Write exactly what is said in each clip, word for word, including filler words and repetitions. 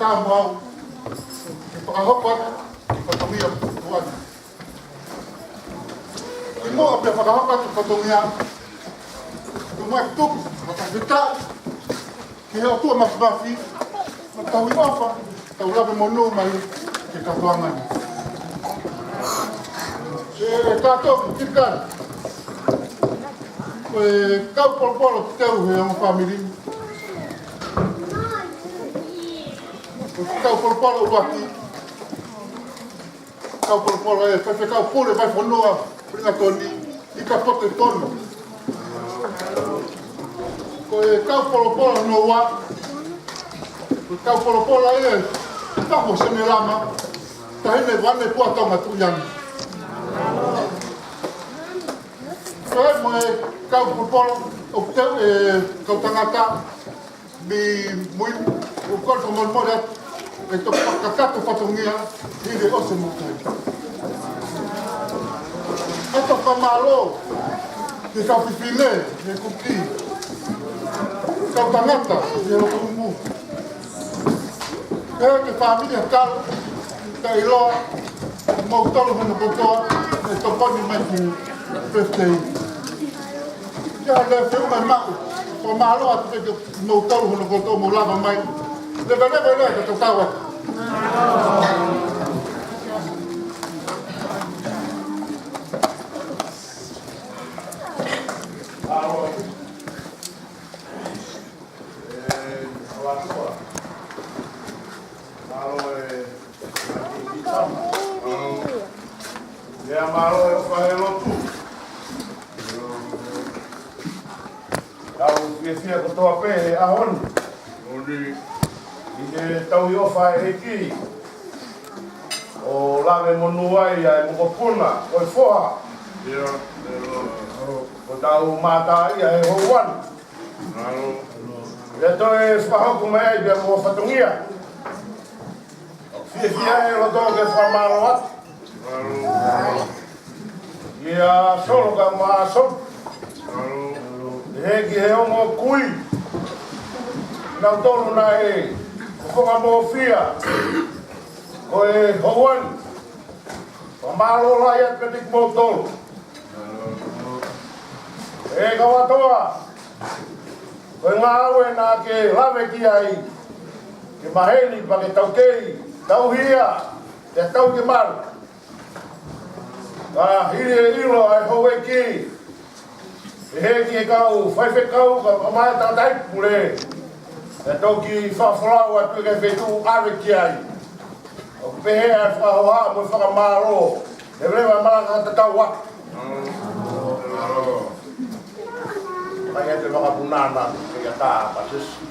Mau, ke fakahoko atu e fatongia ʻo e ʻOtua ni. Kimuʻa pea fakahoko atu e fatongia, ʻoku mau tuku ʻa e fakafetaʻi ki he ʻOtua Māfimafi, mo e tauhi ʻofa, tau lave monū mai ki he kātoanga ni. ʻE kātoa ki he kikani, ko e kau polopolo ʻoku teu he ongo fāmili ni. Ko e kau polopolo ʻuluaki, kau polopolo ʻa e Faifekau Pule Vaifonua Huringatoni, Ika Pote Pono. Ko e kau polopolo hono ua, ko e kau polopolo ʻa e Fahu Senelama, Taʻahine Vane Puatonga Tuʻiani. Ko e mo e kau polopolo ʻoku teu, ʻe, kau tangata, mei mui, ʻoku ou kole fakamolemole atu, ʻe toki fakakakato e fatongia, hili ʻosi e motuʻa. ʻOatu e fakamālō ki he kau fefine, he kuki, kau tangata, he loto umu. Pea ki he fāmili ʻa Kalo, Tailoa, kimoutolu hono kotoa, ʻe tokoni mai ki he birthday. Ia, lea feʻunga maʻu, fakamālō atu pē kimoutolu hono kotoa mou lava mai. Leveleva e lea, ka tatau atu. Ia, mālō e ʻofa he lotu. Tau fiefia kotoa pē he ʻaho ni ʻi he tauhi ʻofa ʻa e ʻEiki, ʻo lave monū ai ʻa e mokopuna, ko e foha. Ia, ʻoku tau mātā ia he houa ni. Pea toe fakahoko mai ai pea mo e fatongia. ʻOku fiefia e loto ke fakamālō atu kia Solo kae ʻumaʻā Solo, ʻi he ʻEiki he ongo kui, nautolu naʻe fofonga mōfia ko e houa ni. Fakamālō lahi atu kiate kimoutolu. ʻE kau ʻOtua, ko e ngāue naʻa ke lave ki ai, ke maheni pea ke taukei, tauhi ia, ke tau ke malu. Ka hili e ʻilo ʻa e houʻeiki, ʻe he ʻEiki e kau faifekau, kae ʻumaʻā e tangataʻeiki pule, ʻe toki fakafolau atu ki he feituʻu ʻave ki ai. ʻOku pehē ʻa e fakahohaʻa mo e fakamālō. Leveleva e malanga, tatau atu. Mai ʻa e vakapunana, ke ia tā pasisi.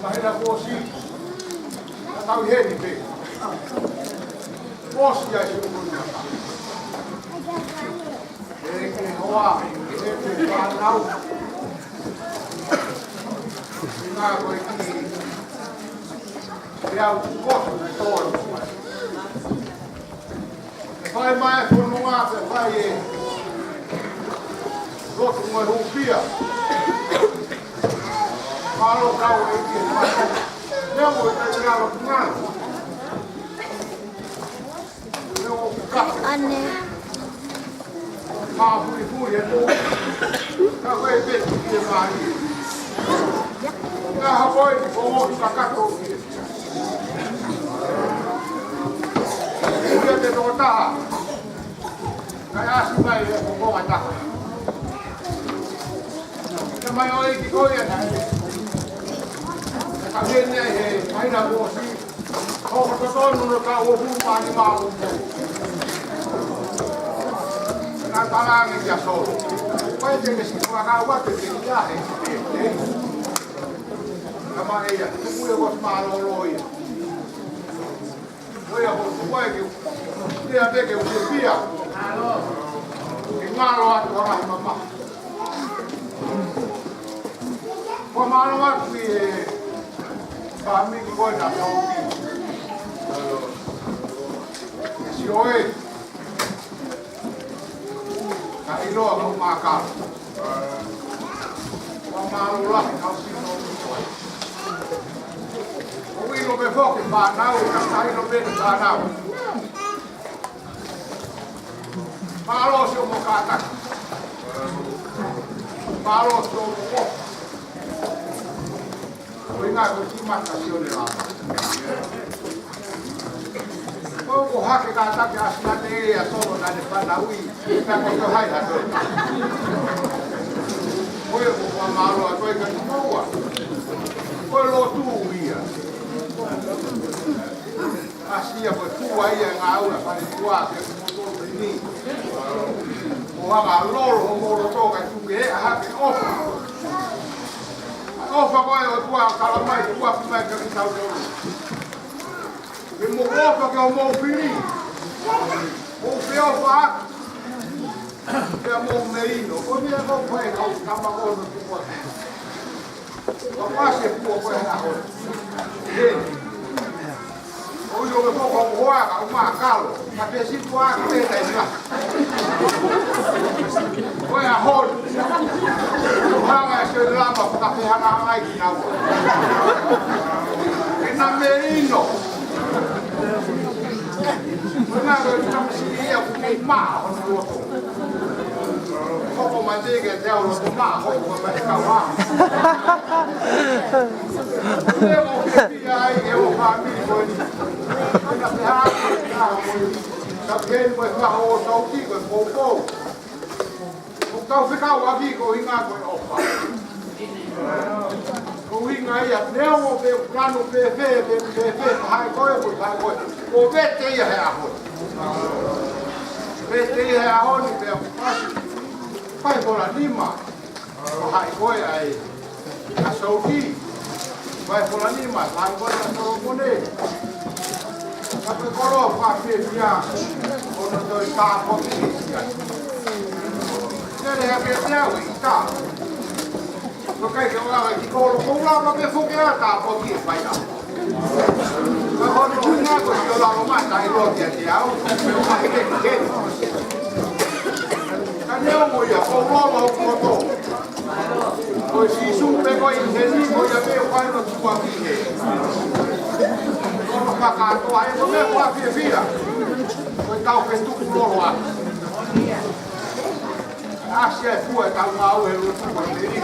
Mahina kuo ʻosi, ka tau ʻi heni pē. ʻOsi ai se ʻulu ni. ʻE ke hoa, ʻe ke fānau. Ngā koe ki. Pea u kuko, ʻe tō e kuko. ʻE fai mai e fonua, ʻe fai e lotu mo e hūfia. Mālō kau e ke fai. Neu mo e kai ngalo ngalo. Neu mo ka. Ane. Mā fuli fuli e tō. Ka koe pe ki e mālie. Ka hapoi, ko o ka kato ki e. Ia te tokotaha. Kae ʻasi mai e konga taha. Ka mai ʻo e ki ko ia naʻe. Ka hene he mahina kuo ʻosi. Ko ko totonu no ka o hu mani ma o. Na talange kia solo. Pai te ke si kua ka ua te te ia he. Ka mai ia. Te kue ko mālōlō ia. Ko ia ko, ko ia ke, ko ia pē ke u pia. Ke ngalo atu ʻa e mama. Ko mālō atu ki he fāmili ko ena. Sio e. Ka ʻiloa kau mākau. Kua mālō lahi kau sino. ʻO ʻilo pē foki fānau, ka ʻilo pē fānau. Mālō sio mo kātaki. Mālō sio mo ko. Ko e ngaahi ko e kiʻi maka sio ne lava. Ko ko hake kātaki ʻa sina te ia solo na ne fānau ʻi, ka ko to hai ha to. Ko e ko kua mālō ʻa ko e ka ni maua. Ko e lotu ia. ʻAsi ia ko e tua ia ngāue fale tua ke moto peni. Mo hanga lolo ho moloto ka tuke ʻa hake ʻofa. ʻOfa ko e ʻOtua kala mai tua ki mai ka ki tau lolo. Ke mo ʻofa ke o mo fili. Mo feʻofa. Ke mo meino. Ko mea ko koe kau tama kono tua. Ka pasi e pua ko e hana hoi. Hei. ʻO ʻilo ke poko ko hoa ka uma kalo. Ka te si pua ka te tai ka. Ko e a hoi. Ko hanga e se lama ka te hanga hanga i ki naua. Ke na meino. Ko na ko e tamasiʻi ia ku kei mā hono loto. Hoko mai te ke te au loto mā, hoko mai te kau hā. Te mo ke pia ai e o fāmili ko eni. Ana pe hā ke ka ko eni. Ka ke mo e faho o tauki ko e poupou. Ko kau fekau ʻaki ko hinga ko e ʻofa. Ko hinga ia, neo mo pe plano pe pe pe pe pe, hai ko e, ko hai ko e. Ko vete ia he ʻaho. Vete ia he ʻaho ni pe pasi. Pai ko la nima. Ko hai ko e ai. Sauti, vai Holanima, vai Holanima Solomone. Ka ko e koloa fakafiefia, ʻo ne toe tāpuakiʻi ia. Lele hake pē au ʻi tā. Ko e kai ke ʻoua ki kolo, ko ʻoua ke foki ʻa tāpuakiʻi e fai ʻa. Ka ko hono ʻuhinga ko e ʻikai lalo mai, taʻeʻiloa kiate au. Ka ne ʻomi ia, ko ʻoua ʻo koto. Ko Sīsū pē ko e ʻi heni, ko ia pē ʻoku fai ʻo tuʻuaki hē. Ko hono kātoa, ʻe ko e meʻa fakafiefia. Ko e tau ke tuku lolo ʻa. ʻAsi e fua e tau ngāue he lotu ko e ʻEiki.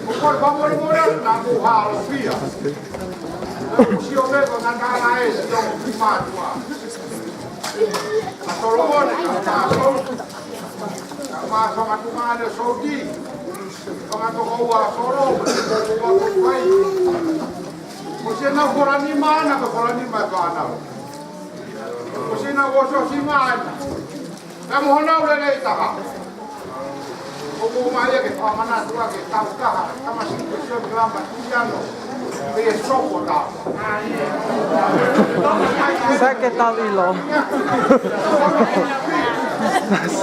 ʻOku ou fakamolemole atu naʻa mou hālofia. Sio pē ko Natanaeli, sio ki mātuʻa. ʻA Solomone, ka māsou. Ka māsou atu ngā ne Sauti. Ka māsou ua Solomone, ko ua ko fai. Ko sena Holanima ʻana, ko Holanima e fānau. Ko sena ua Sosi mai. Ka mo honau lelei taha. ʻOku ou ʻomai ia ke fakamanatu ʻaki e tau taha, tamasiʻi ko Sione Lama Tuliano, pea soko taha. Sake tau ʻilo.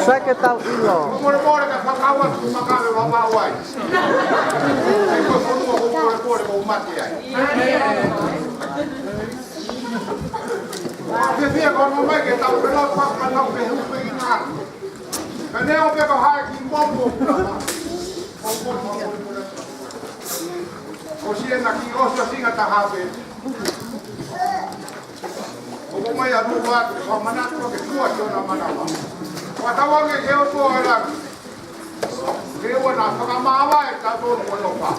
Sake tau ʻilo. Molemole ka fakau atu makale wa mau ai. Ko e fonua ko molemole ko mate ai. Pea pea ko no mai ke tau pela pa ka tau pe hu pe ina. Ka ne o pe ko hai ki momo. Ko siʻena kiʻi ʻosi ʻa singa taha pē. ʻOku ʻomai atu ʻa e fakamanatu ke fua ki hona manava. Fakatauange ke ʻoua ʻe laki. Ke ʻoua naʻa fakamāvae tautolu mo e ʻofa.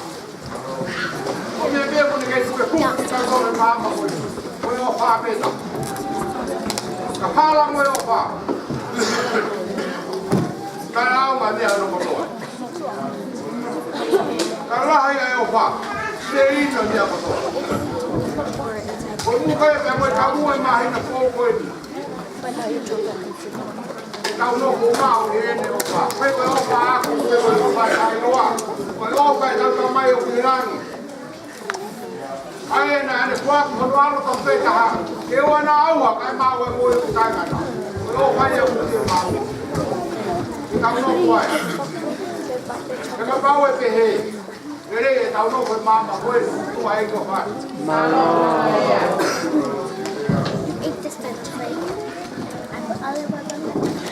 Ko e meʻa pē ko eni ke tuku e puke ki tautolu e maama ko e, ko e ʻofa pē na. Ka hala mo e ʻofa. Ka lau ma mea no kotoa. Ka lahi ʻa e ʻofa. Seina mea kotoa. Ko e muka e pea mo e tamu e māhina ko eni. Ke tau nofo maʻu ʻi heʻene ʻofa. Ko e ʻofa ʻaʻaku, ko e ʻofa ʻa e ʻOtua. Ko e ʻofa ʻa e Tamai ʻoku ʻi langi. ʻA ē naʻa ne foaki hono ʻAlo tofu pē taha. Ke ʻoua naʻa ʻauha, kae maʻu e moʻui taʻengata. Ko e ʻofa ia ʻoku ʻikai maʻu. Ke tau nofo ai. Ke kapau ʻe pehē. Lele e tau nofo e maama ko e tuʻa e ko fai. Mālō. It just went to, like, an other one.